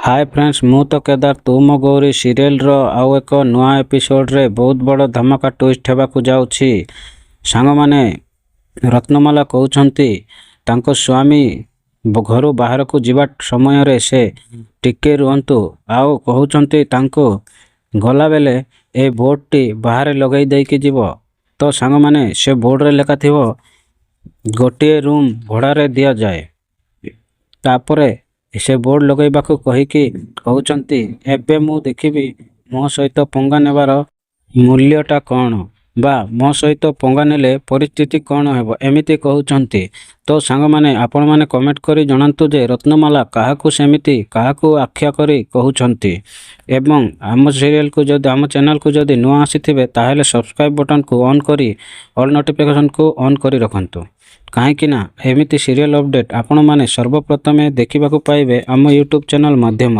ହାଏ friends, ମୁଁ ତ କେଦାର, ତୁ ମୋ ଗୌରୀ ସିରିଏଲର ଆଉ ଏକ ନୂଆ ଏପିସୋଡ଼ରେ ବହୁତ ବଡ଼ ଧମାକା ଟ୍ୱିଷ୍ଟ ହେବାକୁ ଯାଉଛି। ସାଙ୍ଗମାନେ, ରତ୍ନମାଲା କହୁଛନ୍ତି ତାଙ୍କ ସ୍ୱାମୀ ଘରୁ ବାହାରକୁ ଯିବା ସମୟରେ ସେ ଟିକେ ରୁହନ୍ତୁ, ଆଉ କହୁଛନ୍ତି ତାଙ୍କୁ ଗଲାବେଳେ ଏ ବୋର୍ଡ଼ଟି ବାହାରେ ଲଗାଇ ଦେଇକି ଯିବ। ତ ସାଙ୍ଗମାନେ, ସେ ବୋର୍ଡ଼ରେ ଲେଖାଥିବ ଗୋଟିଏ ରୁମ୍ ଭଡ଼ାରେ ଦିଆଯାଏ। ତାପରେ ସେ ବୋର୍ଡ଼ ଲଗାଇବାକୁ କହିକି କହୁଛନ୍ତି, ଏବେ ମୁଁ ଦେଖିବି ମୋ ସହିତ ପଙ୍ଗା ନେବାର ମୂଲ୍ୟଟା କ'ଣ ବା ମୋ ସହିତ ପଙ୍ଗା ନେଲେ ପରିସ୍ଥିତି କ'ଣ ହେବ, ଏମିତି କହୁଛନ୍ତି। ତ ସାଙ୍ଗମାନେ, ଆପଣମାନେ କମେଣ୍ଟ କରି ଜଣାନ୍ତୁ ଯେ ରତ୍ନମାଲା କାହାକୁ ସେମିତି କାହାକୁ ଆଖ୍ୟା କରି କହୁଛନ୍ତି। ଏବଂ ଆମ ସିରିଏଲକୁ ଯଦି, ଆମ ଚ୍ୟାନେଲକୁ ଯଦି ନୂଆ ଆସିଥିବେ, ତାହେଲେ ସବସ୍କ୍ରାଇବ୍ ବଟନକୁ ଅନ୍ କରି ଅଲ୍ ନୋଟିଫିକେସନକୁ ଅନ୍ କରି ରଖନ୍ତୁ, କାହିଁକି ନା ଏମିତି ସିରିଏଲ୍ ଅପଡ଼େଟ୍ ଆପଣମାନେ ସର୍ବପ୍ରଥମେ ଦେଖିବାକୁ ପାଇବେ ଆମ ୟୁଟ୍ୟୁବ୍ ଚ୍ୟାନେଲ୍ ମାଧ୍ୟମରେ।